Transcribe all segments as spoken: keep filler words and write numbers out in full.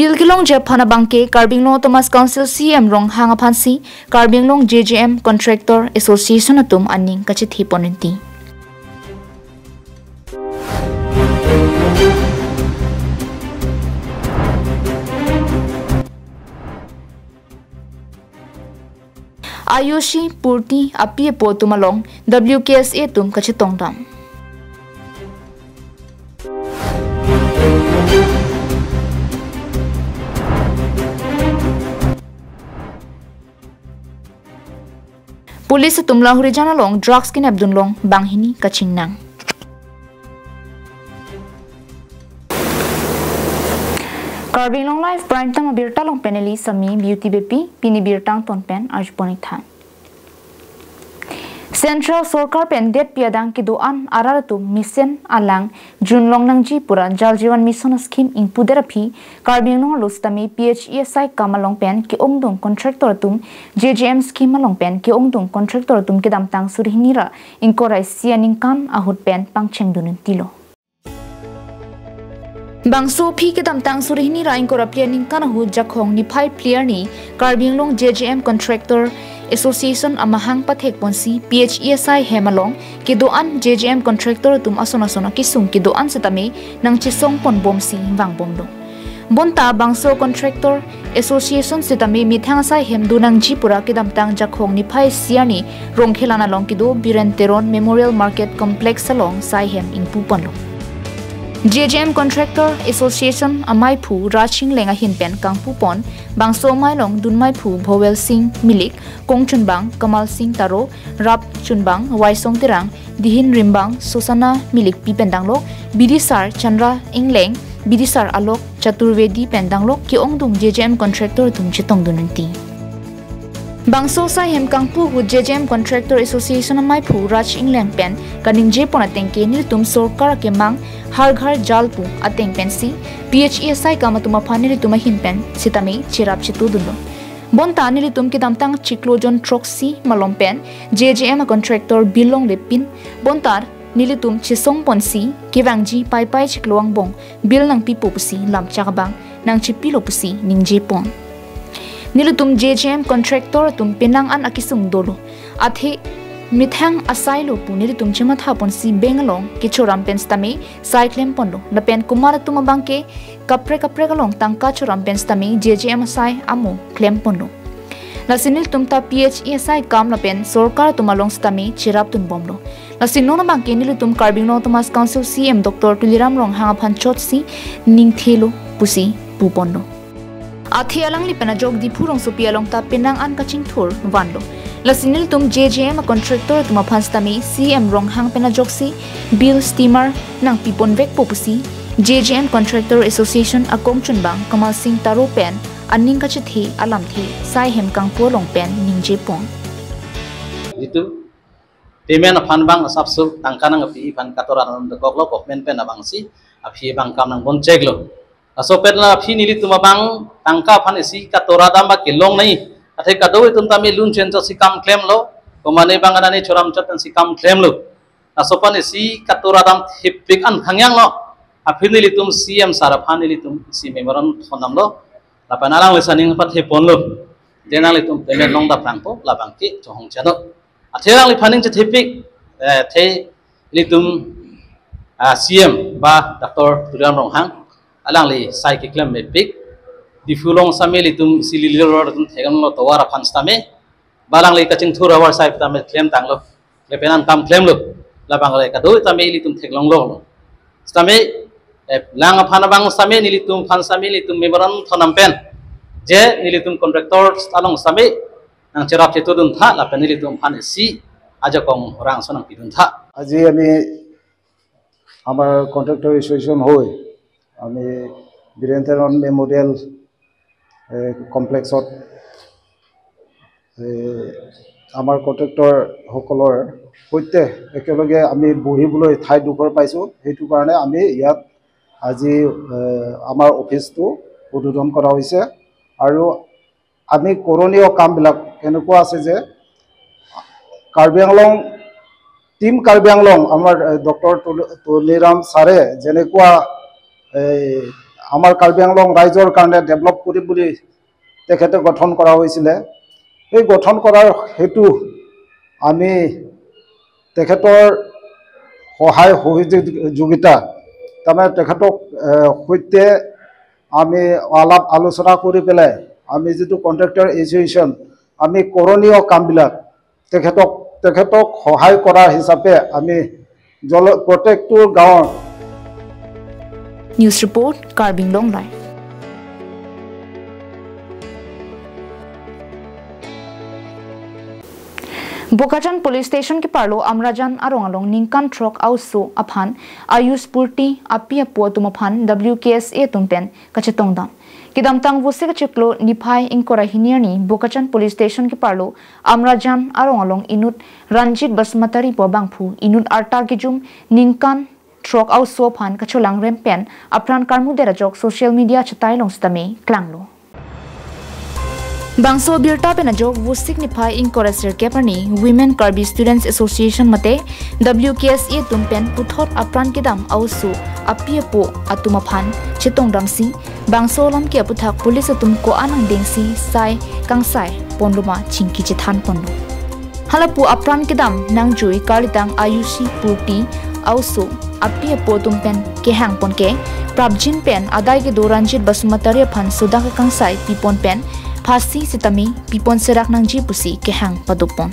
Bill kelongji aphan abangke Karbi Anglong Autonomous Council C E M Ronghang aphansi Karbi Anglong J J M Contractor Association atum aning kachethe pon rinti. Ayushi Purti api apo atum along W K S A atum kachetongdam. Police atum Lahorijan along drugs kenepdun long banghini kachingnang. Karbi Anglong Live Prime Time abirta along pen neli Sami Beauty Beypi, pini birta angton pen arjupon iktha. Central Sorkar pen detpi adang kedo-an arat atum mesen alang junlong nangji pura Jal Jeevan Mission scheme ingpudet aphi Karbi Anglong arlo sitame P H E S I akam along pen ke-ongdung contractor atum, J J M scheme along pen ke-ongdung contractor atum kedamtang suri hini ra ingkoi ra isi aningkan ahut pen pangchengdun rinti lo. Bangso aphi kedamtang suri hini ra ingkoi ra phli aningkan ahut Jakhong niphai phli arni Karbi Anglong J J M Contractor Association amahang pathek ponsi P H E S I hem along kedo-an J J M contractor atum ason ason akesung kedo-an sitame nangchesong pon bomsi vangbom do. Bonta bangso contractor association sitame methang asai hem do nangji pura kedamtang Jakhong niphai isi arni Rongkhelan along kedo Biren Teron Memorial Market Complex along sai hem ingpu ponlo. J J M Contractor Association amaiphu Raj Engleng ahin pen kangpu pon bangso amei along dunmeiphu Bhowel Singh Milik, kongchunbang Kamal Singh Taro, rap chunbang Waisong Terang, dihin rimbang Sosana Milikpi pen danglok, bidisar Chandra Engleng, bidisar Alok Chaturvedi pen danglok ke-ongdung J J M contractor atum chetongdun rinti. Bangso sai hem kangpu ahut J J M Contractor Association amaiphu Raj Engleng pen kaningje pon ateng ke nelitum sorkar akemang Har Ghar Jal pu ateng pensi P H E S I akam atum aphan nelitum ahin pen sitame cherap chetudunlo. Bonta nelitum kedamtang chiklo jon throksi malom pen J J M a contractor bill longle pin, bonta nelitum chesong ponsi kevangji paipai chiklo angbong bill nangpipo pusi lamchak abang nangchepilo pusi ningje pon. Nelitum J J M contractor atum penang an akesung dolo. Athe methang asai lo pu nelitum chematha ponsi bank along kechoram pen sitame sai klem ponlo. Lapen komat atum abangke kaprek kaprek along tangka choram pen sitame J J M asai amo klem ponlo. Lasi nelitum ta P H E S I akam lapen sorkar atum along sitame cherapdun bomlo. Lasi non abangke nelitum Karbi Anglong Autonomous Council C E M Doctor Tuliram Ronghang aphan chotsi ningthelo pusi pu ponlo. Athe alangli pen ajok Diphu rongsopi along ta penang an kachingthur vanlo. Lasi nelitum J J M a contractor atum aphan sitame C E M Ronghang pen ajoksi bill steamer nangpi ponvekpo pusi J J M Contractor Association akongchunbang Kamal Singh Taro pen aning kachethe alamthe sai hem kangpu along pen ningje pon. Jitu payment aphan abang asapso tangka nangpi aphan katora nang dekoklo, government pen abangsi aphi abang kam nangboncheklo. Laso pen la aphi nelitum abang tangka aphan isi katora dam ba kelong nai. Athe kadokave atum tame lun chen chotsi kam klemlo. Komane abang anani choram chot pensi kam klemlo. Laso aphan isi katora dam thepik an khangyang lo. Aphi nelitum C E M sir aphan nelitum isi memorandum thondamlo. Lapen alangli si aning pathe ponlo. Je nanglitum payment longdap nangpo, labang ke chohong chano. Athe alangliphan ning chethepik, eh, athe nelitum, ah, C E M ba Doctor Tuliram Ronghang, alangli sai keklem mepik. Diphu along sitame nelitum isi lili road atum theklonglo tovar aphan sitame. Ba alangli kachingthur avar sai sitame klem tanglo. Lapen an kam klemlo. Labang le kadokave tame nelitum theklonglo. Sitame, eh, lang aphan abang sitame nelitum aphan sitame nelitum memorandum thondam pen. Je nelitum contractor along sitame nangcherap chetudun tha lapen nelitum aphan isi ajakong rangso nangpidun tha. আজি আমি আমাৰ contractor association হৈ আমি বীৰেন তেৰণ মেমৰিয়েল, এ, কমপ্লেক্সত, এ, আমাৰ কণ্ট্ৰেক্টৰসকলৰ সৈতে একেলগে আমি বহিবলৈ ঠাইডোখৰ পাইছোঁ। সেইটো কাৰণে আমি ইয়াত আজি, এ, আমাৰ অফিচটো উদ্বোধন কৰা হৈছে। আৰু আমি কৰণীয় কামবিলাক এনেকুৱা আছে যে কাৰ্বি আংলং, টিম কাৰ্বি আংলং, আমাৰ, এ, ডক্টৰ তুল-, তুলিৰাম ছাৰে যেনেকুৱা এই আমাৰ কাৰ্বি আংলং ৰাইজৰ কাৰণে ডেভেলপ কৰিম বুলি তেখেতে গঠন কৰা হৈছিলে। সেই গঠন কৰাৰ হেতু আমি তেখেতৰ সহায় সহযোগিতা, তাৰমানে তেখেতক, এ, সৈতে আমি আলাপ আলোচনা কৰি পেলাই আমি যিটো কণ্ট্ৰেক্টৰ এছ'চিয়েশ্যন, আমি কৰণীয় কামবিলাক তেখেতক, তেখেতক সহায় কৰা হিচাপে আমি জল-, প্ৰত্যেকটো গাঁৱৰ News report, Karbi Anglong Live. Bokajan Police Station keparlo Amrajan arong along ningkan throk a-oso aphan Ayush Purti api apo atum aphan W K S A atum pen kachetongdam. Kedamtang Vosik achiklo niphai ingkoi ra hini arni Bokajan Police Station keparlo Amrajan arong along inut Ranjit Basumatary pu abangphu inut arta kejum ningkan throk a-oso aphan kacholangrem pen apran karmudet ajok social media achetai along sitame klanglo. Bangso abirta pen ajok Vosik niphai ingkoi ra sirkep arni Women Karbi Students Association mate W K S A atum pen puthot apran kedam a-oso api apo atum aphan chetongdamsi bangso alam ke aputhak police atum ko-an angdengsi sai kangsai ponloma chingki chethan ponlo. Halapu apran kedam nangjui karlitang Ayushi Purti a-oso api apo atum pen kehang pon ke prapjin pen adai kedo Ranjit Basumatary aphan sodak akangsai pipon pen phasi sitame pipon serak nangji pusi kehang padopon.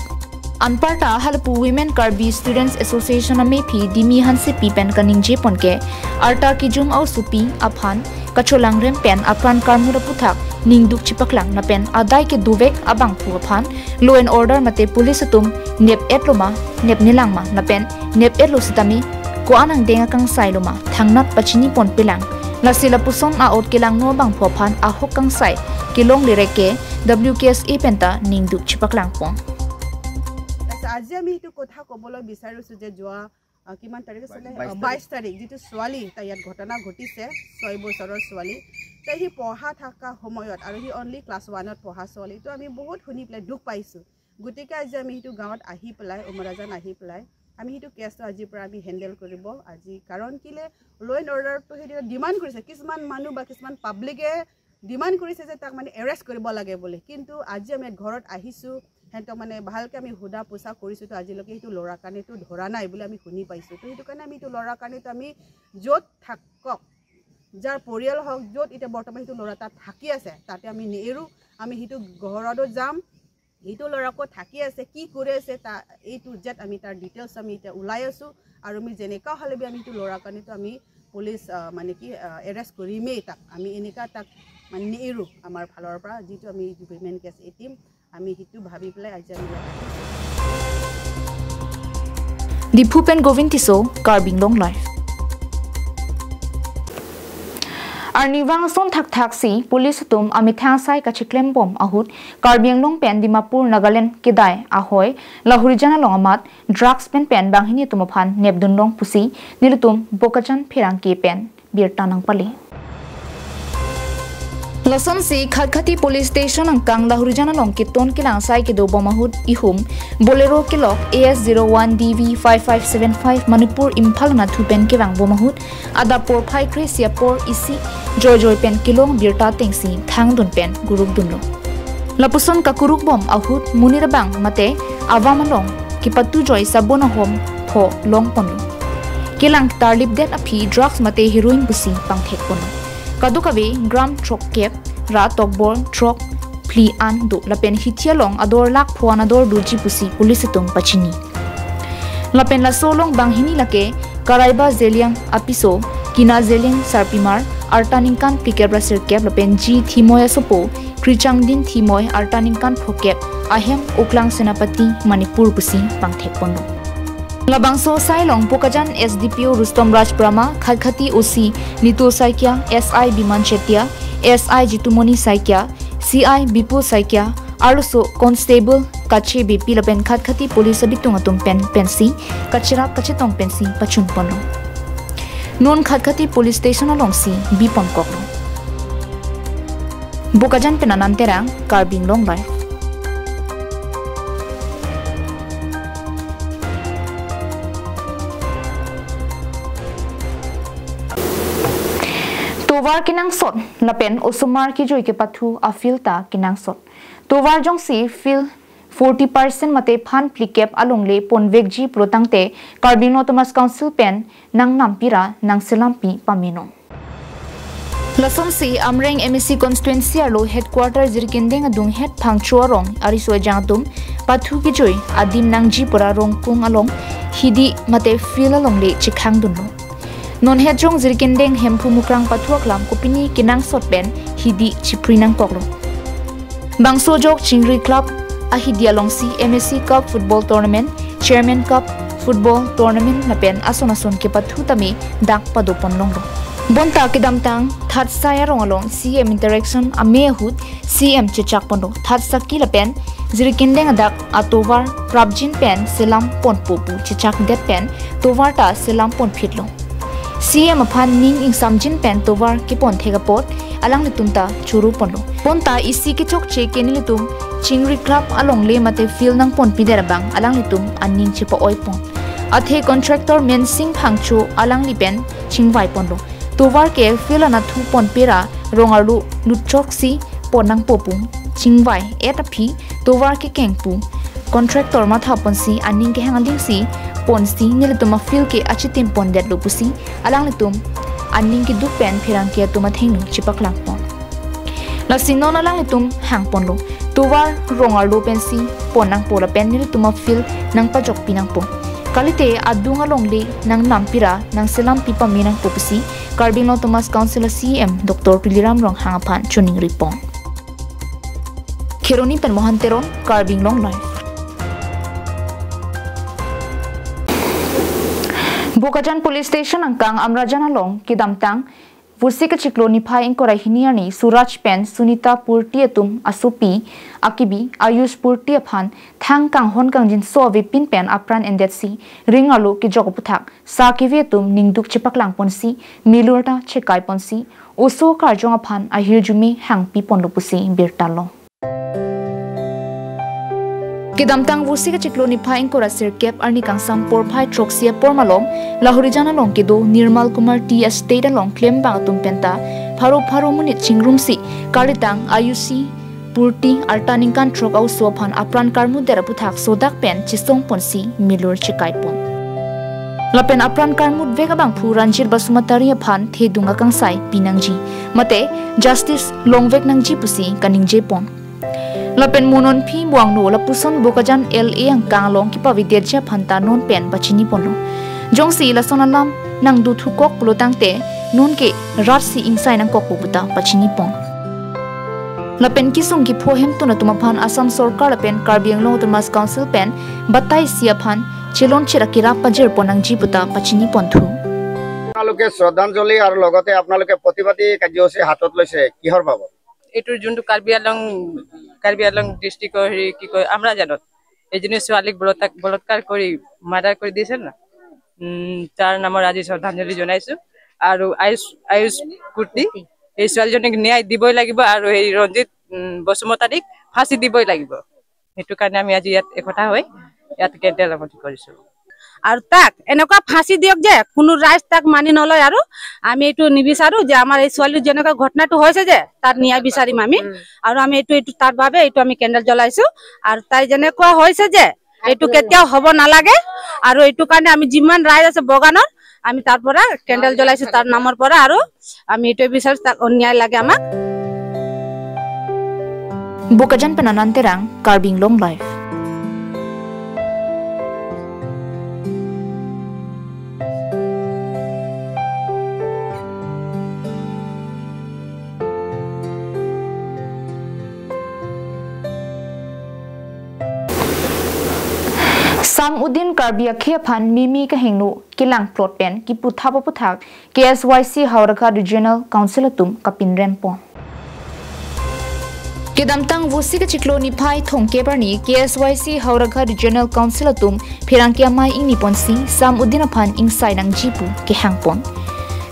Anparta halapu Women Karbi Students Association amephi Dimi Hansepi pen kaningje pon ke arta kejum a-osopi aphan kacholangrem pen apran karmut aputhak ningduk chepaklang lapen adai kedovek abangphu aphan law and order mate police atum nep-etloma, nepnelang ma lapen nep-etlo sitame ko-an angdeng akangsai loma thangnat pachini ponpelang. Lasi lapuson a-ot kelangno abangphu aphan ahok kangsai kelongle rek ke W K S A penta ningduk chepaklang pon. আচ্ছা, আজি আমি এইটো কথা ক'বলৈ বিচাৰিছোঁ যে যোৱা, আ, কিমান তাৰিখ আছিলে? বাইছ আ, তাৰিখ। বাইছ তাৰিখ, যিটো ছোৱালী, তাই ইয়াত ঘটনা ঘটিছে, ছয় বছৰৰ ছোৱালী। তাই সি পঢ়া থকা সময়ত, আৰু সি অনলি ক্লাছ ওৱানত পঢ়া ছোৱালী। তো আমি বহুত শুনি পেলাই দুখ পাইছোঁ। গতিকে আজি আমি সেইটো গাঁৱত আহি পেলাই, উমৰাজান আহি পেলাই, আমি সেইটো কেছটো আজিৰ পৰা আমি হেণ্ডেল কৰিব। আজি কাৰণ কিলে ল' এণ্ড অৰ্ডাৰটো সেইটো ডিমাণ্ড কৰিছে। কিছুমান মানুহ বা কিছুমান পাব্লিকে ডিমাণ্ড কৰিছে যে তাক মানে এৰেষ্ট কৰিব লাগে বুলি। কিন্তু আজি আমি ইয়াত ঘৰত আহিছোঁ, সিহঁতক মানে ভালকে আমি সোধা পোছা কৰিছোঁ, তো আজিলৈকে সেইটো ল'ৰাৰ কাৰণেতো ধৰা নাই বুলি আমি শুনি পাইছোঁ। তো সেইটো কাৰণে আমি সেইটো ল'ৰাৰ কাৰণেতো আমি য'ত থাকক, যাৰ পৰিয়াল হওক, য'ত এতিয়া বৰ্তমান সেইটো ল'ৰা তাত থাকি আছে, তাতে আমি নেৰো। আমি সেইটো ঘৰতো যাম, সেইটো ল'ৰা ক'ত থাকি আছে, কি কৰি আছে, তা A to Z আমি তাৰ ডিটেইলছ আমি এতিয়া ওলাই আছোঁ। আৰু আমি যেনেকুৱা হ'লে বি আমি সেইটো ল'ৰাৰ কাৰণেতো আমি পুলিচ, আহ, মানে কি, আহ, এৰেষ্ট কৰিমেই তাক। আমি এনেকুৱা তাক মানে নেৰো আমাৰ ফালৰ পৰা, যিটো আমি উইমেন কেছ এ টিম, আমি সেইটো ভাবি পেলাই আজি আমি ইয়াত আহিছোঁ। Diphu pen Govind Tisso, Karbi Anglong Live. Arnivang ason thakthak si police atum amethang asai kachiklem bom ahut Karbi Anglong pen Dimapur, Nagaland kedai ahoi Lahorijan along amat drugs pen pen banghini atum aphan nepdun long pusi nelitum Bokajan pherangke pen birta nangpale. Lasonsi Khatkhati Police Station angkang Lahorijan along keton kelang asai kedo bom ahut ihum Bolero kelok A S zero one D V five five seven five Manipur Imphal anatthu pen kevang bom ahut adap porphai kre-isi apor isi joijoi pen kelong birta atengsi thangdun pen kurukdunlo. Lapuson kakuruk bom ahut monit abang mate avam along kepatujoi sabon ahom pho long ponlo. Kelang tarlipdet aphi drugs mate heroin pusi pangthek ponlo. Kadokave gram throkkep ra tokbor throk phli an do lapen hithi along ador lakh pho an ador doji pusi police atum pachini. Lapen laso along banghini lake Karaiba Zeliang apiso, Kina Zeliang sarpimar, arta ningkan phlikep ra sirkep lapen G Thimoi asopo, Krichangdin Thimoi arta ningkan phokep, ahem Uklang Senapati, Manipur pusi pangthek ponlo. Labangso asai along Bokajan S D P O Rustom Raj Brahma, Khatkhati O C Nitul Saikia, S I Biman Chetia, S I Jitumoni Saikia, C I Bipul Saikia, arloso Constable Kache Beypi lapen Khatkhati Police abitung atum pen pensi kacherap kachetong pensi pachun ponlo. Non Khatkhati Police Station alongsi bi pon koklo. Bokajan pen Anand Terang, Karbi Anglong Live. Tovar kenangsot lapen osomar kejui kepathu a-field ta kenangsot. Tovar jongsi field forty percent mate phan phlikep alongle ponvekji pulotangte Karbi Anglong Autonomous Council pen nang nampira nang selampi pamenon. Lasonsi Amreng M A C constituency arlo headquarter Jirikindeng adung het Phangcho arong ariso ejang atum pathu kejui adim nangji pura Rongkung along hidi mate field alongle chekhangdunlo. Non het jong Jirikindeng Hemphu Mukrang pathu aklam kopine kenangsot pen hidi chipri nangkoklo. Bangso ajok Chingri Club ahidi alongsi M A C Cup Football Tournament, Chairman Cup Football Tournament lapen ason ason kepathu tame dak padopon longlo. Bonta kedamtang Thatsai arong along C M interaction amei ahut C M chechak ponlo. Thatsaki lapen Jirikindeng adak atovar prapjin pen selam ponpo pu chechakdet pen tovar ta selam ponphitlo. C M aphan ning ingsamjin pen tovar kepon thek apot alanglitum ta choro ponlo. Bonta isi kechokche ke nelitum Chingri Club alongle mate field nangponpidet abang alanglitum aning chepa-oi pon. Athe contractor Mensing Phangcho alangli pen chingvai ponlo. Tovar ke field anatthu ponpera rong arlo lutchoksi pon nangpo pu chingvai-et aphi tovar kekeng pu contractor matha ponsi aning kehang alingsi ponsi nelitum a-field ke achitim pondetlo pusi alanglitum aning keduk pen pherangke atum athengno chepaklang pon. Lasi non alanglitum hang ponlo, tovar rong arlo pensi pon nangpo lapen nelitum a-field nangpajokpi nangpo. Kalite adung alongle nang nampira nang selampi pame nangpo pusi Karbi Anglong Autonomous Council a-C M Doctor Tuliram Ronghang aphan choningri pon. Kheroni pen Mohan Teron, Karbi Anglong Live. Bokajan Police Station angkang Amrajan along kedamtang Vosik kachiklo niphai ingkoi ra hini arni Suraj pen Sunita Purti atum asopi akibi Ayush Purti aphan thang kanghon kangjinso avepin pen apran endetsi ring arlo kejok aputhak sa keve atum ningduk chepaklang ponsi milur ta chekai ponsi oso karjong aphan ahirjume hangpi ponlo pusi birta long. Kedamtang Vosik kachiklo niphai ingkoi ra sirkep arni kangsam porphai throksi apor malom Lahorijan along kedo Nirmal Kumar Tea Estate along klembang atum penta pharo pharo monit chingrumsi kalitang Ayushi Purti arta ningkan throk a-oso aphan apran karmutdet aputhak sodak pen chesong ponsi milur chekai pon. Lapen apran karmutvek abangphu Ranjit Basumatary aphan thedung akangsai pinangji mate justice longvek nangji pusi kaningje pon. Lapen mo non phi mo angno lapuson Bokajan L A angkang along kepavedetji aphan ta non pen pachini ponlo. Jongsi lason alam nangdothukok pulotangte non ke ratsi ingsai nangkokpo puta pachini pon. Lapen kesung kepho hemtun atum aphan Assam Sorkar lapen Karbi Anglong Autonomous Council pen batai isi aphan chelonchir akirap pajir pon nangji puta pachini ponthu. আপোনালোকে শ্ৰদ্ধাঞ্জলি আৰু লগতে আপোনালোকে প্ৰতিবাদী কাৰ্যসূচী হাতত লৈছে, কিহৰ বাবদ? এইটোৰ যোনটো কাৰ্বি আংলং, কাৰ্বি আংলং ডিষ্ট্ৰিক্টৰ হেৰি কি কয়, আমৰাজানত এজনী ছোৱালীক বলৎ-, বলৎকাৰ কৰি মাৰ্ডাৰ কৰি দিছে না, উম, তাৰ নামত আজি শ্ৰদ্ধাঞ্জলি জনাইছো। আৰু আয়ুষ, আয়ুষ কুৰ্তি, এই ছোৱালীজনীক ন্যায় দিবই লাগিব আৰু এই ৰঞ্জিত, উম, বসুমতাৰীক ফাঁচী দিবই লাগিব। সেইটো কাৰণে আমি আজি ইয়াত একতা হৈ ইয়াত কেণ্ডেল অৱধি কৰিছো। আৰু তাক এনেকুৱা ফাঁচি দিয়ক যে কোনো ৰাইজ তাক মানি নলয়। আৰু আমি এইটো নিবিচাৰো যে আমাৰ এই ছোৱালীৰ যেনেকুৱা ঘটনাটো হৈছে যে তাৰ ন্যায় বিচাৰিম আমি। আৰু আমি এইটো, এইটো তাৰ বাবে এইটো আমি কেণ্ডেল জ্বলাইছো। আৰু তাই যেনেকুৱা হৈছে যে এইটো কেতিয়াও হ'ব নালাগে। আৰু এইটো কাৰণে আমি যিমান ৰাইজ আছে বগানৰ, আমি তাৰ পৰা কেণ্ডেল জ্বলাইছো তাৰ নামৰ পৰা। আৰু আমি এইটোৱে বিচাৰিছো তাক ন্যায় লাগে আমাক। Bokajan pen Anand Terang, Karbi Anglong Live. Sam Uddin Karbi akhei aphan mimi kahingno kelang plot pen kiputhap aputhak K S Y C Howraghat Regional Council atum kapinrem pon. Kedamtang Vosik kachiklo niphai thomkep arni K S Y C Howraghat Regional Council atum pherangke amei ingni ponsi Sam Uddin aphan ingsai nangji pu kehang pon.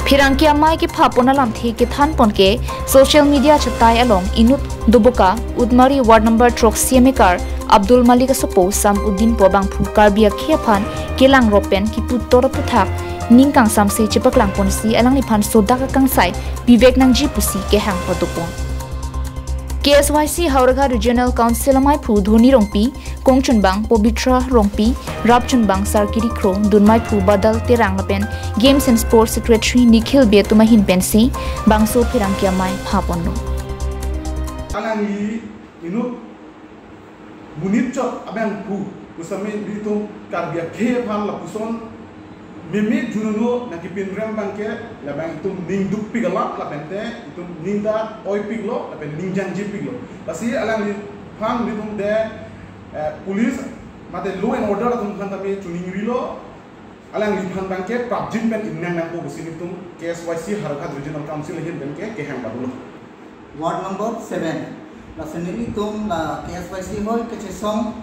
Pherangke amei kepha pon alamthe kethan pon ke social media chetai along inut Doboka Utmari ward number throksi amekar Abdul Malik asopo Sam Uddin pu abangphu Karbi akhei aphan kelang rop pen kipu tor aputhak ning kangsamse chepaklang ponsi alangliphan sodak akangsai pivek nangji pusi kehang padopon. K S Y C Howraghat Regional Council ameiphu Dhoni Rongpi, kongchunbang Pobitra Rongpi, rapchunbang Sarkiri Kro, dunmeiphu Badal Terang lapen Games and Sports Secretary Nikhil Bey atum ahin pensi bangso pherangke amei pha ponlo. Alangli inut monit chot abangphu, pusitame ilitum Karbi akhei aphan lapuson meme jununo nangkepinrem abangke, labang itum ning dukpik alam, lapen te itum ning ta oipiklo, lapen ning jangjipiklo. Lasi alangliphan ilitum te, eh, police mate law and order atum aphan tame choningrilo, alangliphan abangke prapjin pen ingnang nangpo pusi ilitum K S Y C Howraghat Regional Council ahin penke kehang padulo. Ward number seven. Lasi nelitum la K S Y C hoi kechesong,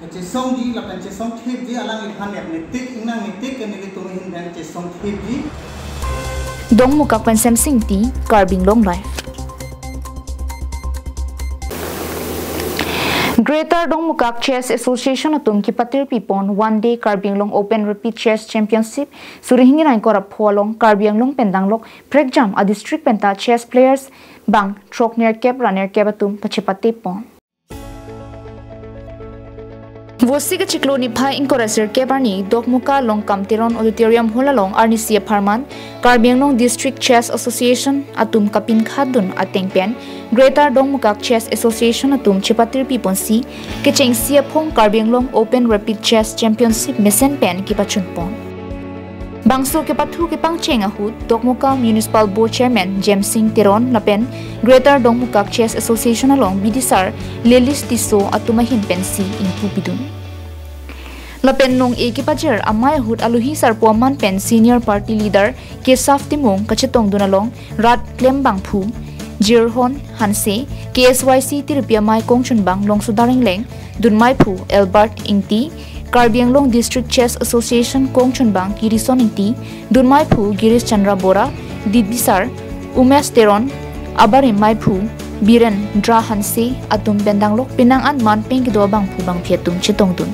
kechesongji lapen chesongthipji alangliphan nep netik ingnang netik ke nelitum ahin pen chesongthipji. Dongmukak pen Semsing Ingti, Karbi Anglong Live. Greater Dongmukak Chess Association atum kepatir pipon One Day Karbi Anglong Open Rapid Chess Championship suri hini ra ingkoi ra pho along Karbi Anglong pen danglok prekjam a district penta chess players bang throk nerkep ra nerkep atum pachepate pon. Vosi kachiklo niphai ingkoi ra sirkep arni Dokmoka Longkam Teron Auditorium Hall along arnisi apharman Karbi Anglong District Chess Association atum kapinkhat dun ateng pen Greater Dongmukak Chess Association atum chepatir piponsi kechengsi aphong Karbi Anglong Open Rapid Chess Championship mesen pen kepachun pon. Bangso kepathu kepangcheng ahut Dokmoka Municipal Board Chairman Jemsing Teron lapen Greater Dongmukak Chess Association along bidisar Lelis Tisso atum ahin pensi ingpu pidun. Lapen nong-e kepajir amei ahut alohi sarpo aman pen Senior Party Leader Kesav Timung kachetongdun along rat klem bangphu Jirhon Hanse, K S Y C tiripi amei kongchunbang Longsodar Engleng, dunmeiphu Albert Ingti, Karbi Anglong District Chess Association kongchunbang Kirison Ingti, dunmeiphu Girish Chandra Bora, bidisar Umesh Teron, abarim meiphu Birendra Hanse atum pen danglok penang an man pen kedo abangphu bangphi atum chetongdun.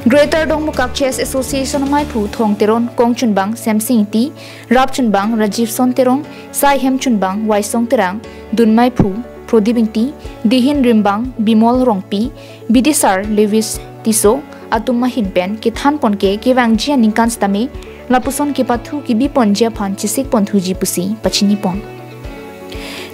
Greater Dongmukak Chess Association ameiphu Thong Teron, kongchunbang Semsing Ingti, rapchunbang Rajivson Terong, saihemchunbang Waisong Terang, dunmeiphu Prodip Ingti, dihin rimbang Bimol Rongpi, bidisar Lewis Tisso atum ahin pen kethan pon ke kevangji aningkan sitame lapuson kepathu kebi ponji aphan chesik ponthuji pusi pachini pon.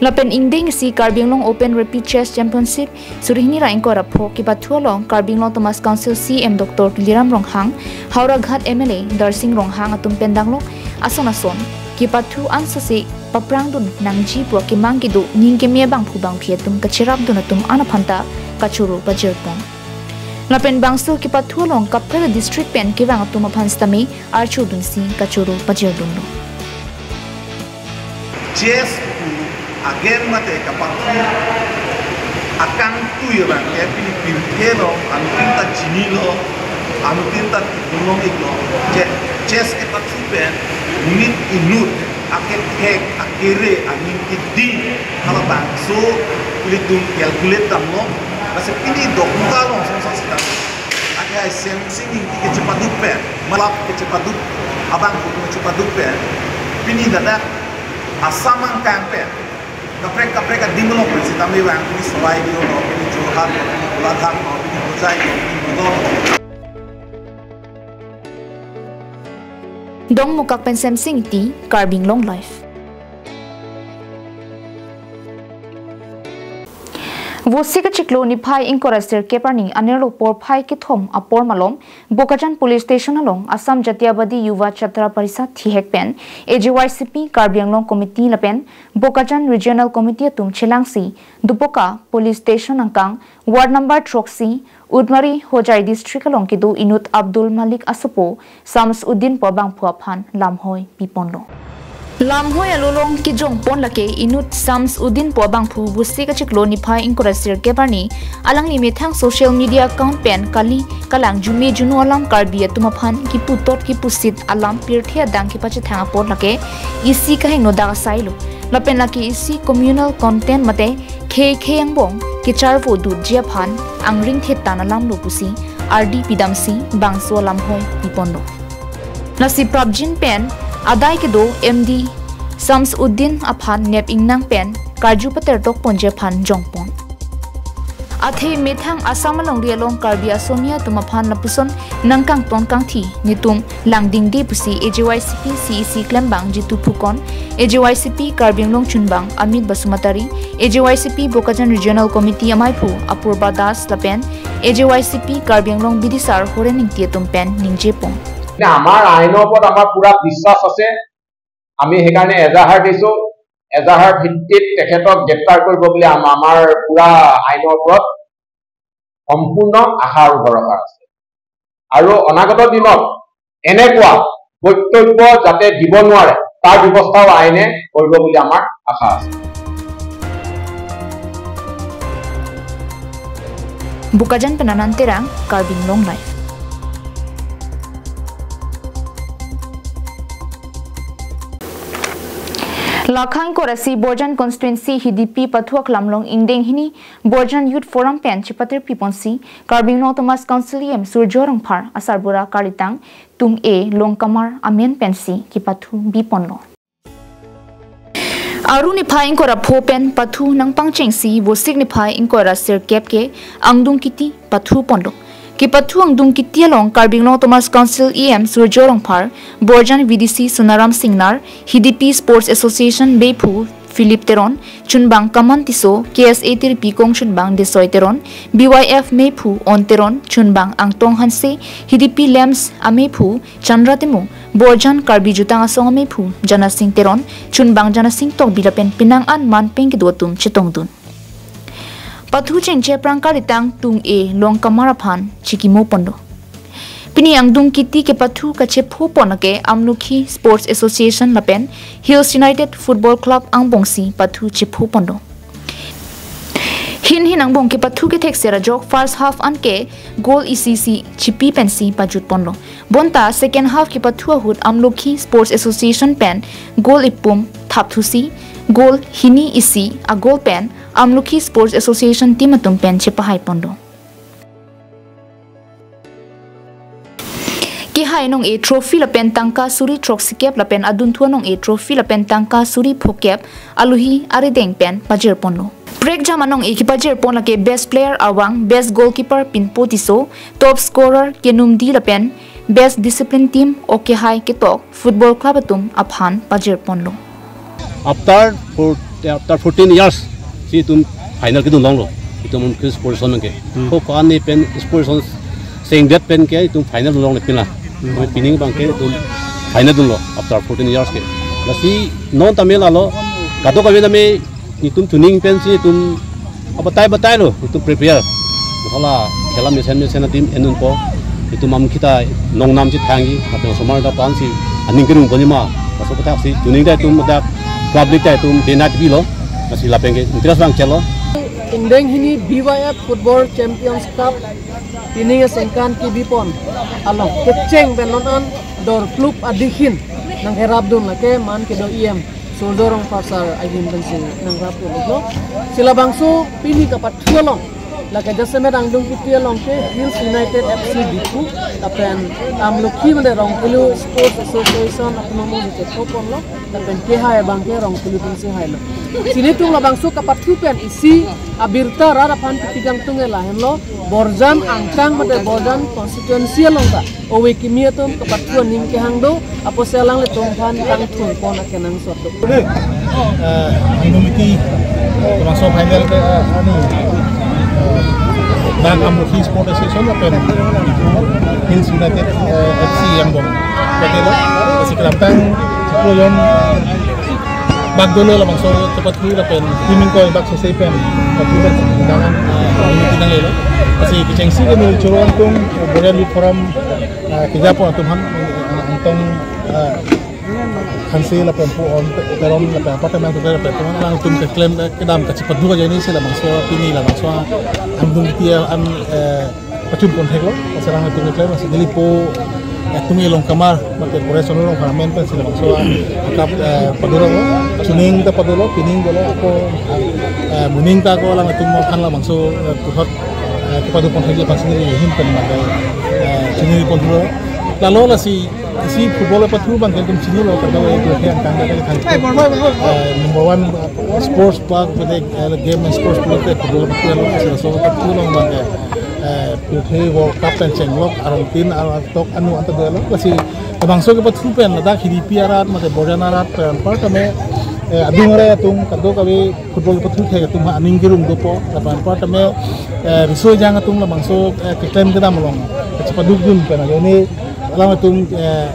Lapen ingdengsi Karbi Anglong Open Rapid Chess Championship suri hini ra ingkoi ra pho kepathu along Karbi Anglong Autonomous Council C E M Doctor Tuliram Ronghang, Howraghat M L A Darsing Ronghang atum pen danglok ason ason kepathu ansose paprangdun nangji pu akemang kedo ning keme abangphu bangphi atum kacherapdun atum an aphanta kachoro pajir pon. Lapen bangso kepathu along kaprek district pen kevang atum aphan sitame archodunsi kachoro pajirdunlo. Chess pu a-game mate kepathu akangtui abangke pini pirthe along anuttin ta chinilo, anuttin ta tipulong iklo. Che-, chess kepathu pen monit inut akethek akere aning kiding halabangso ilitum calculate damlo. Lasi pini Dokmoka along song song sitame ake ai Semsing Ingti kechepaduk pen, malap kechepaduk, abangphu kechepaduk pen, pini ladak Assam angkang pen kaprek kaprek adim along pen sitame vang, pini Soraideo lo, pini Jorhat lo, pini Golaghat lo, pini Hojai lo, pini Nagaon lo. Dongmukak pen Semsing Ingti, Karbi Anglong Live. Vosi kachiklo niphai ingkoi ra sirkep arni anerlo porphai kethom apor malom Bokajan Police Station along Assam Jatiyabadi Yuva Chhatra Parishad thihek pen A J Y C P Karbi Anglong Committee lapen Bokajan Regional Committee atum chelangsi Doboka Police Station angkang Ward number throksi Utmari Hojai District along kedo inut Abdul Malik asopo Sams Uddin pu abangphu aphan lamhoi piponlo. Lamhoi along kejongpon lake inut Samsuddin pu abangphu Vosik achiklo niphai ingkoi ra sirkep arni alangli methang social media account pen kali kalang jume juno alam Karbi atum aphan kiputot kipusit alam pirthe adang kepachethang apot lake isi kahingno dak asai lo. Lapen lake isi communal content mate khei khei angbong kecharvo dutji aphan angring thetan alam lo pusi ardi pidamsi bangso alamhoi piponlo. Lasi prapjin pen adai kedo M D Samsuddin aphan nep ingnang pen karju patertok ponji aphan jongpon. Athe methang Assam alongri along Karbi Asomia atum aphan lapuson nangkangton kangthi netum langdingde pusi A J Y C P C E C klembang Jitu Phukan, A J Y C P Karbi Anglong chunbang Amit Basumatary, A J Y C P Bokajan Regional Committee amaiphu Apurba Das lapen A J Y C P Karbi Anglong bidisar Horen Ingti atum pen ningjepon. মানে আমাৰ আইনৰ ওপৰত আমাৰ পূৰা বিশ্বাস আছে। আমি সেইকাৰণে এজাহাৰ দিছোঁ, এজাহাৰ ভিত্তিত তেখেতক গ্ৰেপ্তাৰ কৰিব বুলি আম-, আমাৰ পূৰা আইনৰ ওপৰত সম্পূৰ্ণ আশা আৰু ভৰসা আছে। আৰু অনাগত দিনত এনেকুৱা বক্তব্য যাতে দিব নোৱাৰে, তাৰ ব্যৱস্থাও আইনে কৰিব বুলি আমাৰ আশা আছে। Bokajan pen Anand Terang, Karbi Anglong Live. Lakhang korasi Borjan constituency Hidipi pathu aklam along ingdeng hini Borjan Youth Forum pen chepatir piponsi Karbi Anglong Autonomous Council E M Surjya Rongphar asarbura kalitang Tung-e Longkamar amen pensi kepathu biponlo. Aru niphai ingkoi ra pho pen pathu nangpangchengsi Vosik niphai ingkoi ra sirkep ke angdung kiti pathu ponlo. Kepathu angdung kiti along Karbi Anglong Autonomous Council E M Surjya Rongphar, Borjan V D C Sonaram Singnar, Hidipi Sports Association beiphu Philip Teron, chunbang Kaman Tisso, K S A Tirpi kongchunbang Desoi Teron, B Y F meiphu On Teron, chunbang Angtong Hanse, Hidipi Lamps ameiphu Chandra Timung, Borjan Karbi Jutang Asong ameiphu Janasing Teron, chunbang Janasing Tokbi lapen penang an man pen kedo atum chetongdun. Pathu chengche aphrang kalitang Tung-e Longkamar aphan chikimo ponlo. Pini angdung kiti kepathu kachepho pon ake Amlokhi Sports Association lapen Hills United Football Club angbongsi pathu chepho ponlo. Hin hin angbong kepathu kethekser ajok first half anke goal isi isi chipi pensi pajut ponlo. Bonta second half kepathu ahut Amlokhi Sports Association pen goal ipum thapthusi goal hini isi a-goal pen Amlokhi Sports Association team atum pen chepahai ponlo. Kehai anong-e trophy lapen tangka suri throksikep lapen adunthu anong-e trophy lapen tangka suri phokep alohi arideng pen pajir ponlo. Prekjam anong-e kepajir pon lake best player awang, best goalkeeper Pinpo Tisso, top scorer Kenumdi lapen best discipline team Okehai Ketok Football Club atum aphan pajir ponlo. After four, after fourteen years, si itum final kedun longlo. Itum Amlokhi Sports Association ke. Hmm. Ko ko-an ni pen Sports Association sengdet pen ke itum final dunlongle pini. Hmm. Kami pining abang ke itum final dunlo after fourteen years ke. Lasi non tame lalo, kadokave tame itum chuning pensi itum abatai batai lo, itum prepare. Hala khela mesen mesen adim enun po. Itum am kita nongnam si thangi, tapi osomar ta pansi aning kerung ponji ma. Laso aputhak si chuning ta itum dak public ta itum denat bilo. Lasi lapen ke interest abang chelo. Ingdeng hini B Y F Football Champions Cup pining asengkan kebi pon along kecheng pen non an dor klub adikhin nangherap dun lake man kedo E M Surjya Rongphar sir ahin pensi nangrap lo. Si labangso pini kepathu along lake jasemet angdung kiti along ke Hills United F C Diphu lapen Amlokhi mane Rongpilu Sports Association atum among chepho ponlo lapen kehai abang ke Rongpilu pensi hailo. Si nelitum labangso kepathu pen isi abirta rat aphan kiti kangtung e lahenlo, Borjan angkang mate Borjan constituency along ta ove kimi atum kepathu aning kehang do, apotsi alanglitum aphan kangthur pon akenangsot do. Eh, angdung kiti, termasuk final ke, eh, anu, eh, dan Amlokhi Sports Association lapen Hills United, eh, F C angbong. Pati lo, si kelangtang, sepuluh yon, bak dolo labangso kepathu lapen timing koi bak sosei pen, kepathu pen dangan, eh, ini tinang lo. Lasi kechengsi kami choro angkung, Borjan Youth Forum, eh, kejapo atum aphan, eh, Angtong, eh, Hanse lapen pu on Teron lapen apartment hotel lapen teman alangtum keklem kedam kachipadu ajoine si labangso pini labangso angdeng kiti an, eh, pachun pon theklo, lasi alangtum keklem, lasi neli po, eh, Tunge Longkamar mate Paresh Rongphar amen pensi labangso akap, eh, padolo, chuning ta padolo, pining dolo, ako, eh, muning ta ako alangtum mo kan labangso, eh, puthot, eh, kepadu pon theklo pensi neli him pen mate, eh, chuning pon theklo. Lalo lasi isi football apathu abang ke itum chinilo, kadokave angkang ke kan, eh, number one, eh, sports ba, eh, game and sports pulote football apathu lo, lasi laso apathu along abang ke, eh, pirthe World Cup pen chenglok arongtin atok anu anta dolo, lasi labangso kepathu pen ladak Hiripi arat mate Borjan arat pen apartment, eh, adung arai atum kadokave football pathu thek atum ha aning kerung dopo, lapen apartment, eh, riso ejang atum labangso, eh, keklem kedam along kachipadukdun pen ajoine alangtum, eh,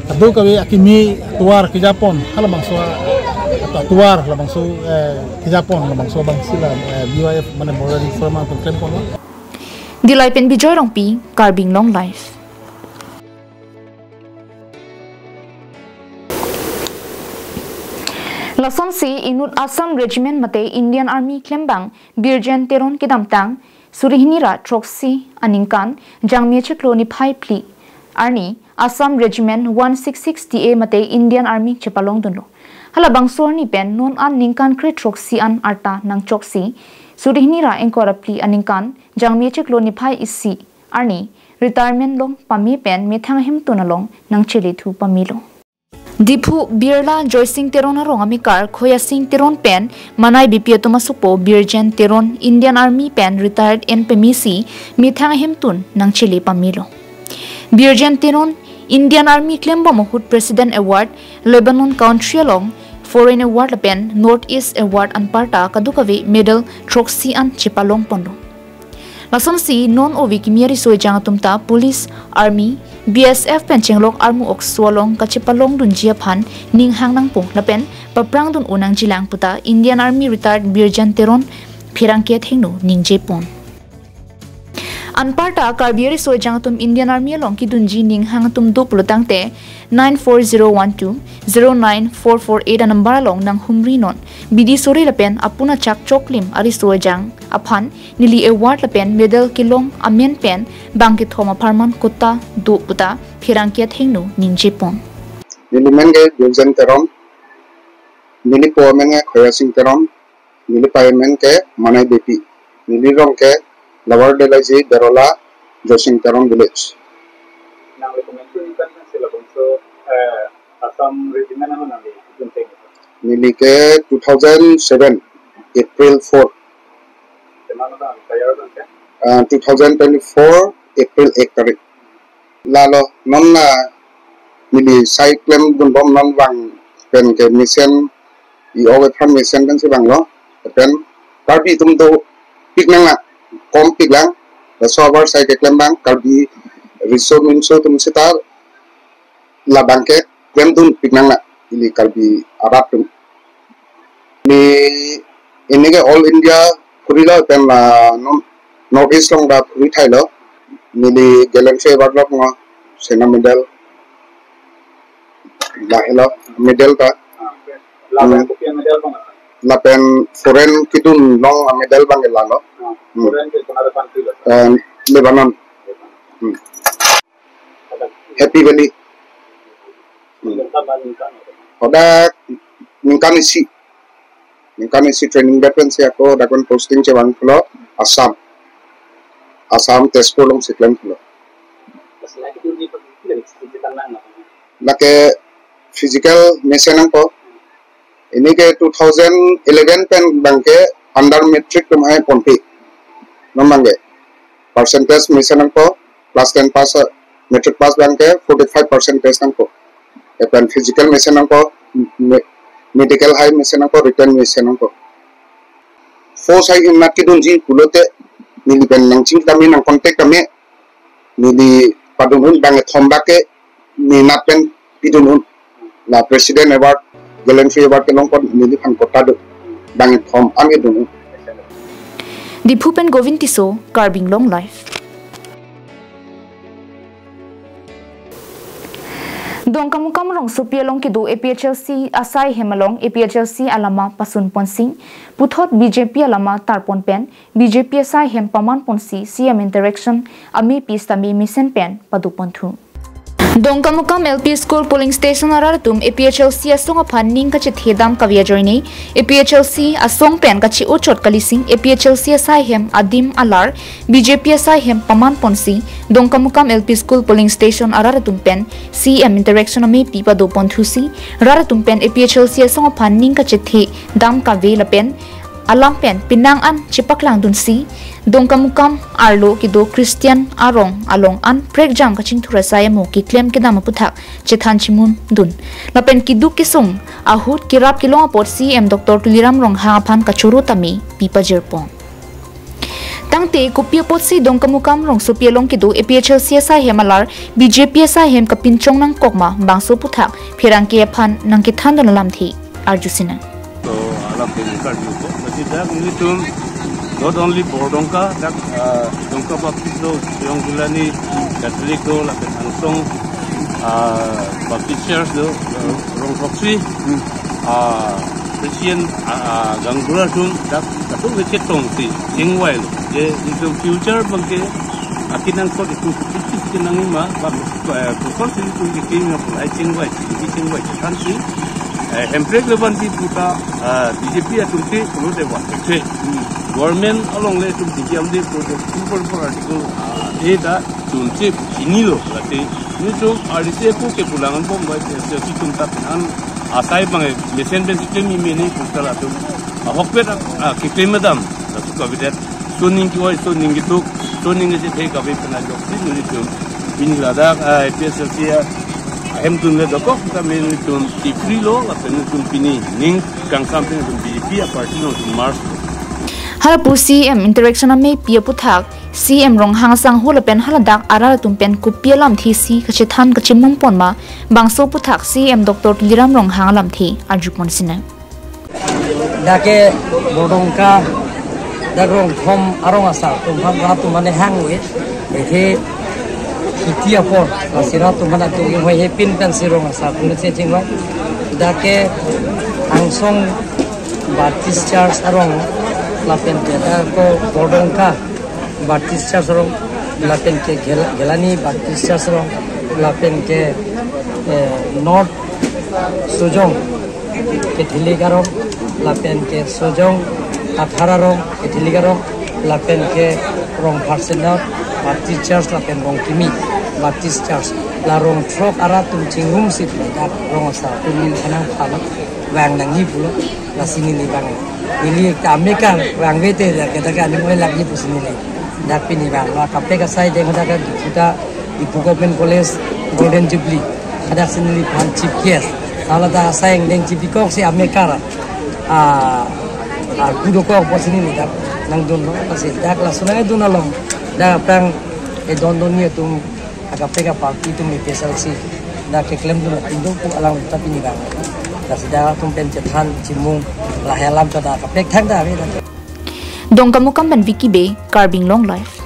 kadokave akimi tovar kejapon, halabangso, eh, tovar labangso, eh, kejapon labangso abang si la, eh, B Y F mane Borjan Reform atum klem ponlo. Dillai pen Bijoy Rongpi, Karbi Anglong Live. Lasonsi inut Assam Regiment mate Indian Army klembang Birjen Teron kedamtang suri hini ra throksi aningkan Jangmi achiklo niphai phli arni Assam Regiment one six six D A mate Indian Army chepalongdunlo. Halabangso arni pen non an ningkan kre throksi an arta nangchoksi suri hini ra ingkoi ra phli aningkan Jangmi achiklo niphai isi arni retirement long pame pen methang ahemtun along nangchelethu pamelo. Diphu Birla Joysing Teron arong amekar Khoyasing Teron pen manai bipi atum asopo Birjen Teron Indian Army pen retired en pemesi methang ahemtun nangchele pamelo. Birjen Teron Indian Army klembom ahut President Award, Lebanon country along Foreign Award lapen North East Award anparta kadokave medal throksi an chepalong ponlo. Lasonsi non ove kimi ariso ejang atum ta Police, Army, B S F pen chenglok armu okso along kachepalongdunji aphan ninghang nangpo lapen paprangdun-o nangjilang puta Indian Army retired Birjen Teron pherangke athengno ningjepon. Anparta Karbi ariso ejang atum Indian Army along kedunji ninghang atum do pulotangte nine four zero one two zero nine four four eight anumber along nanghumri non. Bidi sore lapen apun achak choklim ariso ejang aphan neli award lapen medal kelong amen pen bang kethom apharman kota do puta pherangke athengno ningjepon. Neli men ke Birjen Teron, neli po amen ke Khoyasing Teron, neli pai amen ke Manai Bipi, neli rong ke Lower Delaji, Berola, Joysing Teron village. Nang recommend to ikan si labangso, eh, Assam Regiment ano nang di junte. Neli ke two thousand seven April four. Kemana bang, kaya bang ke? Ah, two thousand twenty-four April ek tarik. Lalo non na neli sai klemdunbom non bang pen ke mesen i-ok aphan mesen kan si banglo, pen Karbi atum dopik nanglang, kompik lang, laso abar sai keklem bang Karbi riso nimso atum seta labang ke klemdun pik nanglang ili Karbi arat atum. Neli ini ke All India phurilo pen la non North East along ta phuri thailo. Neli Gallantry Award lo, Sena Medal. Lahelo medal ta. Lapen Hmm. kopi medal bang? Lapen foreign kedun along medal bang lalo. Hmm. Hmm. Foreign ke kona country lo? Eh, Lebanon. Hmm. Happy Valley. Hmm. Hadak ningkan isi. Ningkan isi training det pensi ako dak pen posting chevanglo Assam. Assam Tezpur alongsi klemlo. Lake physical mesen nangpo. Ini ke two thousand eleven pen bang ke under matric atum hai ponpi. Non bang ke percentage mesen nangpo, class ten pass, matric pass bang ke forty-five percentage nangpo. Lapen physical mesen nangpo, me-, medical hai mesen nangpo, written mesen nangpo. Force hai ingnat kedunji pulote neli pen nangching tame, nang contact tame, neli padun un, bang kethom bak ke ne nat pen pidun un. La President Award, Gallantry Award kelong pon neliphan kota do. Bang kethom an kedun un. Diphu pen Govind Tisso, Karbi Anglong Live. Dongkamukam rongsopi along kedo A P H L C asai hem along A P H L C alama pasun ponsi, puthot B J P alama tarpon pen B J P asai hem paman ponsi C M interaction amepi sitame mesen pen pado ponthu. Dongkamukam L P School polling station arat atum A P H L C asong aphan ning kachethe dam kave ajoine A P H L C asong pen kache-ochot kalising A P H L C asai hem adim alar B J P asai hem paman ponsi Dongkamukam L P School polling station arat atum pen C M interaction amepi pado ponthusi rat atum pen A P H L C asong aphan ning kachethe dam kave lapen alam pen penang an chepaklangdunsi Dongkamukam arlo kedo Christian arong along an prekjam kachingthur asai amo keklem kedam aputhak chethan chimundun. Lapen keduk kesung ahut kerap kelong apot C M Doctor Tuliram Ronghang aphan kachoro tame pi pajirpon. Tangte kopi apotsi Dongkamukam rongsopi along kedo A P H L C asai hem alar B J P asai hem kapinchong nangkok ma bangso aputhak pherangke aphan nangkethandun alamthe arjusinang. So, alam teni karjupo. Lasi dak nelitum not only Bordongka, dak, ah, Dongka Baptist do, Yong Gulani Catholic do, lapen Angsong, ah, Baptist Church do, ah, rong throksi, ah, Christian, ah, ah, gaonbura atum dak katung kechetongsi chingvailo. Je itum future abangke akenangsot itum kisi kisi kenangji ma, bang, eh, kosonsi itum kekeng apot lahai chingvai, chingki chingvai chethansi, eh, Hemprek le vanji puta, ah, B J P atum ke pulo de van ke. Government along le itum B J P le pulo de, simple for article, ah, eh, da chunche chinilo late. Nelitum R D C pu kepulang anbom bai, eh, itum ta penang asai abang, eh, mesen pen si kemi mene puta latum ahokpet, ah, keklem dam, latum kavedet. Soning ke-oi, soning ketuk, soning kachethe kave pen ajoksi nelitum pini ladak, ah, A P H L C ahemtun le dokok, kami nelitum chikri lo, lapen nelitum pini ning kangsam pen nelitum B J P aparty along itum merge. Hala pu C M interaction amepi aputhak C M Ronghang asangho lapen haladak arat atum pen kopi alamthe si kachethan kachimung pon ma bangso aputhak C M Doctor Tuliram Ronghang alamthe arjuponsinang. Dak ke Bordongka, dak Rongthom arong asar atum aphan rat atum mane hangve. Ehe hiti apor, lasi rat atum mane atum hoi he pin pen si rong asar atum si chingvai. Dak ke Angsong Baptist Church arong lapen ke dak ko Bordongka Baptist Church arong lapen ke Gel-, Gelani Baptist Church arong lapen ke, eh, North Sojong Catholic arong, lapen ke Sojong Athar arong Catholic arong, lapen ke Rongpharsenot Baptist Church, lapen Rongkimi Baptist Church. La rong throk arat atum chingrumsi dak rong asar atum neli kanang palo vang nangji pulo, lasi neli vang. Neli ta amekar vangve te dak ke dak aning oi lakji pusi neli. Dak pini vanglo, kaprek asai deng dak ke Diphu ta Diphu Government College Golden Jubilee. Hadak si neliphan chief guest. Hala ta asai angdeng chibikoksi amekar, ah, ah, kudokok pusi neli dak nangdunlo. Lasi dak lason nangdun along dak aphrang, eh, don don ni atum akaprek aparty atum A P H L C dak keklemdun atum do pu alang ta pini vang. Lasi dak atum pen chethan chimung lahai alam ta dak kaprek thangta ave dak. Dongkamukam pen Vicky Bey, Karbi Anglong Live.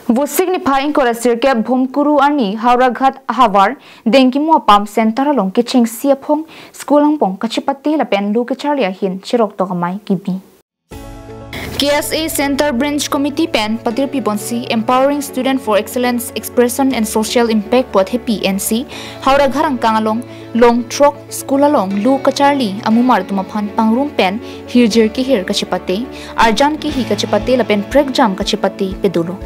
Vosik niphai ingkoi ra sirkep Bhomkuru arni Howraghat havar Dengkimu apam center along kechengsi aphong school angbong kachepate lapen lo kecharli ahin cheroktok amei kebi. K S A Center Branch Committee pen patirpi ponsi Empowering Student for Excellence Expression and Social Impact puthepi N C Howraghat angkang along long throk school along lo kecharli amumar atum aphan pangrum pen hirjir kehir kachepate, arjan kehi kachepate lapen prekjam kachepate pedolo.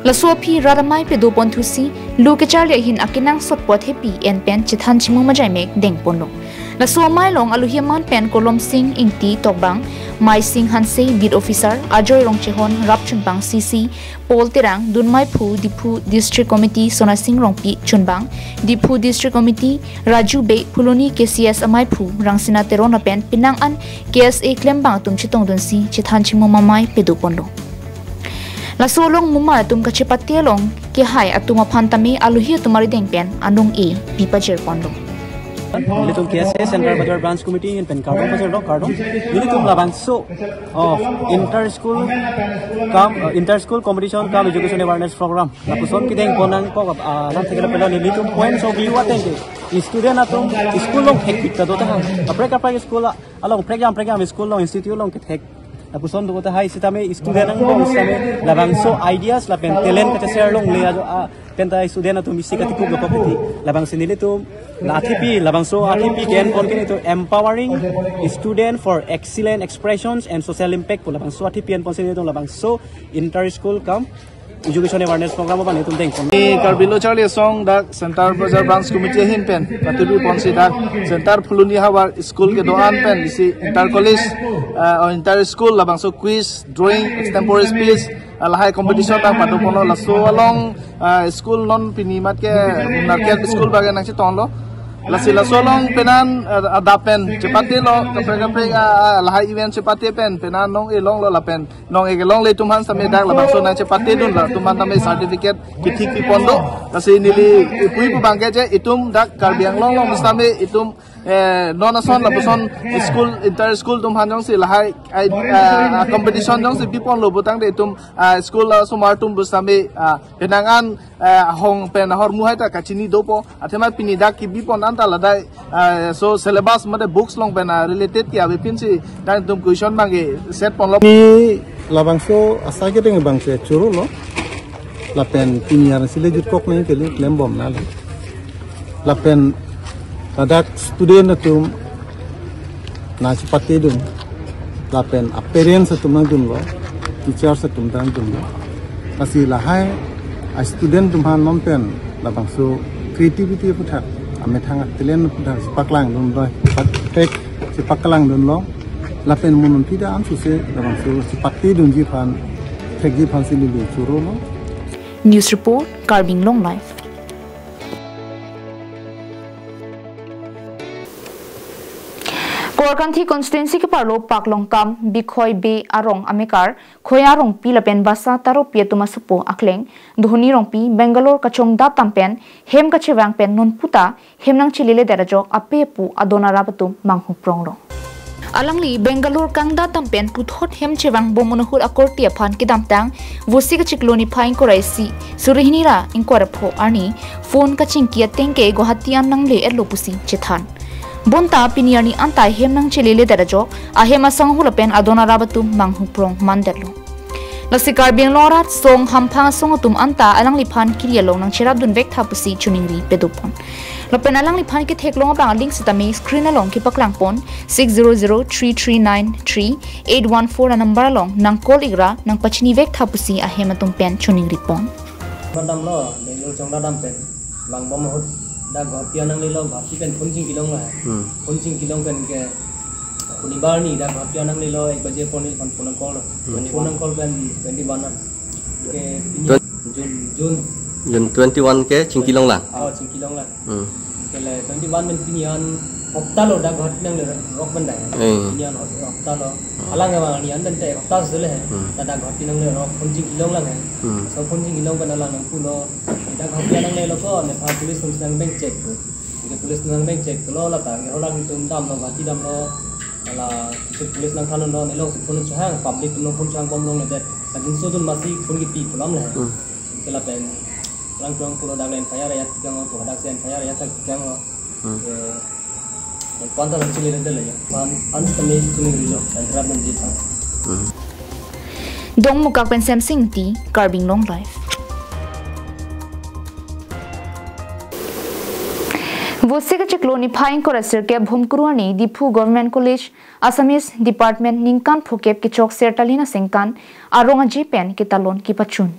Laso aphi rat amei pedo ponthusi lo kecharli ahin akenangsot puthepi en pen chethan chimung majai mek dengponlo. Laso amei along alohi aman pen Kolomsing Ingti tokbang, Maising Hanse beat officer, Ajoy Rongchehon rapchunbang C C, Paul Terang, dunmeiphu Diphu District Committee Sonasing Rongpi chunbang, Diphu District Committee Raju Bey, Phuloni K C S ameiphu Rangsina Teron lapen penang an K S A klembang atum chetongdunsi chethan chimung amei pedo ponlo. Laso along mumar atum kachepate along kehai atum aphan tame alohi atum arideng pen anong-e pi pajir ponlo. Nelitum K S A Central Bazar Branch Committee ahin pen kardom pajirlo, kardom. Nelitum labangso, oh, inter school cum, uh, inter school competition cum education awareness program lapuson kedeng pon nangkok, ah, nangthek lapen nelitum points of view ateng ke student atum school along thekpik ta do tahai. Kaprek kaprek school along, prekjam prekjam school along, institute along kethek lapuson do tahai. Sitame student angbong sitame labangso ideas lapen talent kacheshare longle ajo, ah, penta student atum isi katikup lokok kiti. Labangsi nelitum la athipi, labangso athipi ke-en pon ke nelitum empowering student for excellent expressions and social impact pu labangso athipi en ponsi nelitum labangso inter school cum education awareness program abang nelitum deng pon. Ni Karbi Lo Charli Asong dak Central Bazar Branch Committee ahin pen katudu ponsi dak Central Phuloni havar school kedo-an pen isi inter college, uh, or inter school labangso quiz, drawing, extempore speech, ah, lahai competition nangpado ponlo. Laso along, ah, school non pini mat ke Narket school abang ke nangchetonglo. Lasi laso along penan, ah, adap pen chepatelo, kaprek kaprek, ah, ah, lahai event chepate pen penan nong-e longlo lapen nong-e kelongle atum aphan sitame dak labangso nangchepatedun, latum aphan tame certificate kethik pipon do. Lasi neli ipui pu abang ke je itum dak Karbi Anglong along sitame itum, eh, non ason lapuson school, inter school atum aphan jongsi lahai, ai, ah, competition jongsi biponlo putangte itum, ah, school, ah, osomar atum pu sitame, ah, penang an, ah, ahong pen ahormu hai ta kachini dopo. Athema pini dak kibipon anta ladak, ah, so syllabus mate books along pen, ah, related ke-ave pinsi dak itum question abang ke set ponlo. Ni labangso asai kedeng abang si chorolo. Lapen pini arni si le jutkok nangji kali, klembom nanglo. Lapen ladak student atum nangchepatedun. Lapen a-parents atum nangdunlo, teachers atum nangdunlo. Lasi lahai a-student atum aphan non pen labangso creativity aputhak, amethang a-talent aputhak chepaklangdunlo, pathek chepaklangdunlo. Lapen mo non pida an suse labangso chepatedunji aphan, thekji aphan si neli chorolo. News report, Karbi Anglong Live. Korkanthi constituency keparlo Paklongkam Bikhoi Bey arong amekar Khoya Rongpi lapen Basa Taropi atum asopo akleng Dhoni Rongpi Bangalore kachongdat dam pen hem kachevang pen nonputa hem nangcheledet ajok ape apo adon arap atum manghupronglo. Alangli Bangalore kangdat dam pen puthot hem chevang bom ahut akorte aphan kedamtang Vosik achiklo niphai ingkoi ra isi suri hini ra ingkoi ra pho arni phone kachingki ateng ke Guwahati an nangle-etlo pusi chethan. Bonta pini arni anta hem nangcheleledet ajok ahem asangho lapen adon arap atum manghuprong mandetlo. Lasi Karbi Anglong arat song hamphang asong atum anta alangliphan kiri along nangcherapdun vektha pusi choningri padopon. Lapen alangliphan ketheklong abang aling sitame screen along kepaklangpon six zero zero three three nine three eight one four anumber along nang call ikra nangpachini vektha pusi ahem atum pen choningripon. Madam lo, Bangalore chongdat dam pen vangbom ahut dak Guwahati an nanglelo, Guwahati pen phone chingkilong lo. Hmm. Phone chingkilong pen ke, shonibar arni dak Guwahati an nanglelo, ek baje pon neli aphan phone nang call lo. Hmm. Phone nang call pen twenty-one an. Ke pini Twen- June, June. June twenty-one ke chingkilong lang. Oh, chingkilong lang. Hmm. Ke le twenty-one pen pini an hopta lo dak Guwahati nangle rok pen dai. Hmm. Pini an hop- hopta lo. Hmm. Alang ke bang arni an pen te hopta sele he. Hmm. Ta dak Guwahati nangle rok phone chingkilong lang he. Hmm. So phone chingkilong pen alang nangpulo, dak Guwahati an nanglelo ko, nephan police atum si nang beng check ko. Ke police atum nang beng check lo, lata ke holang itum damlo, Guwahati damlo. Hala si police nangthanlo, nelong si phone chohang, public atum along phone chohangbom longledet. Lapen sodun masi phone kipi pu alam le. Hmm. Ke lapen alang tong pulo dak le F I R ajat kikang lo, pu dak si F I R ajat kikang lo. Hmm. Ke Panta lang chili rente le ya. Pan an sitame chili rilo. An rap nang jita. Hmm. Dongmukak pen Semsing Ingti, Karbi Anglong Live. Vosik achiklo niphai ingkoi ra sirkep Bhomkuru arni Diphu Government College Assamese Department ningkan phokep kechok Sertalin asengkan arong aje pen ketalon kepachun.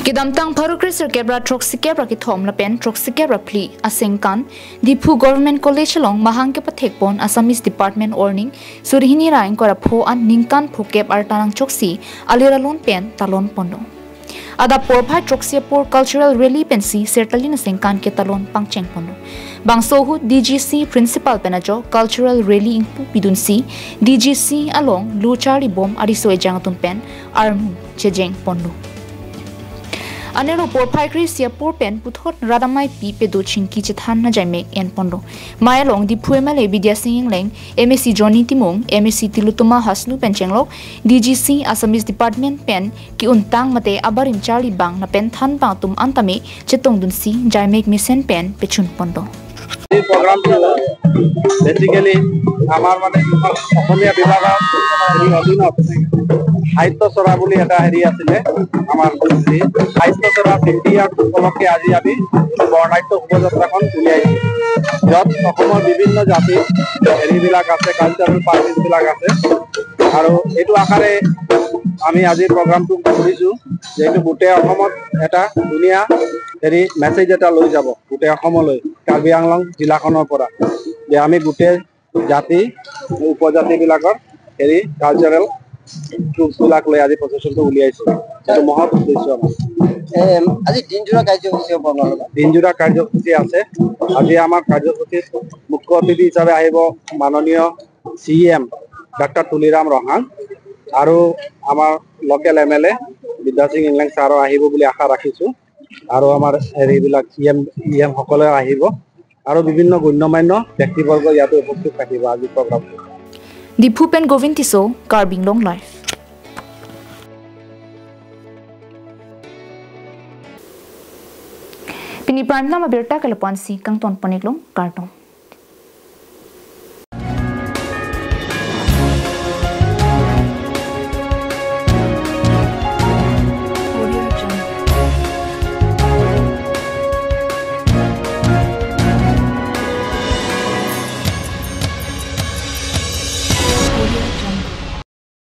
Kedamtang pharo kre sirkep ra throksikep ra kethom lapen throksikep ra phli asengkan Diphu Government College along mahang kepathekpon Assamese Department arni suri hini ra ingkoi ra pho an ningkan phokep arta nangchoksi alir alon pen talon ponlo. Adap porphai throksi apor cultural rally pensi Sertalin asengkan ketalon pangcheng ponlo. Bangso ahut D G C principal pen ajok cultural rally ingpu pidunsi D G C along lo charlibom ariso ejang atum pen armu chejeng ponlo. Anelo porphai kre-isi apor pen puthot rat amei pi pedo chingki chethan ajaimek enponlo. Mei along Diphu M L A Bidya Sing Engleng, M A C Johnny Timung, M A C Tilottama Hasnu pen chenglok, D G C Assamese Department pen ki-untang mate abarim charli bang lapen thanbang atum an tame chetongdunsi jaimek mesen pen pechunponlo. এই প্ৰগ্ৰামটো বেচিকেলি আমাৰ মানে অসমীয়া বিভাগৰ হেৰি অধীনত সাহিত্য চৰা বুলি এটা হেৰি আছিলে আমাৰ হেৰি সাহিত্য চৰা ফিফটি ইয়াৰ্ছ উপলক্ষে আজি আমি এইটো বৰ্ণাঢ্য শোভাযাত্ৰাখন উলিয়াইছোঁ, য'ত অসমৰ বিভিন্ন জাতিৰ হেৰিবিলাক আছে, কালচাৰেল পাৰ্টিছবিলাক আছে। আৰু এইটো আশাৰে আমি আজি প্ৰগ্ৰামটো কৰিছোঁ, যিহেতু গোটেই অসমত এটা ধুনীয়া হেৰি মেছেজ এটা লৈ যাব গোটেই অসমলৈ কাৰ্বি আংলং জিলাখনৰ পৰা, যে আমি গোটেই জাতি উপজাতিবিলাকৰ হেৰি কালচাৰেল গ্ৰুপছবিলাক লৈ আজি প্ৰচেছনটো উলিয়াইছোঁ। এইটো মহৎ উদ্দেশ্য আমাৰ। আজি দিনজোৰা কাৰ্যসূচী হ'ব আপোনালোকৰ? দিনজোৰা কাৰ্যসূচী আছে। আজি আমাৰ কাৰ্যসূচীত মুখ্য অতিথি হিচাপে আহিব মাননীয় চি ই এম ডাক্তৰ তুলিৰাম ৰহাং আৰু আমাৰ লোকেল এম এল এ বিদ্যা সিং ইংলেং ছাৰো আহিব বুলি আশা ৰাখিছোঁ। আৰু আমাৰ হেৰিবিলাক ই এম ই এম সকলে আহিব আৰু বিভিন্ন গণ্যমান্য ব্যক্তিবৰ্গ ইয়াতে উপস্থিত থাকিব আজি প্ৰগ্ৰামটো। Diphu pen Govind Tisso, Karbi Anglong Live. Pini prime time abirta ke lapu-ansi kangton pon-iklo, kardom.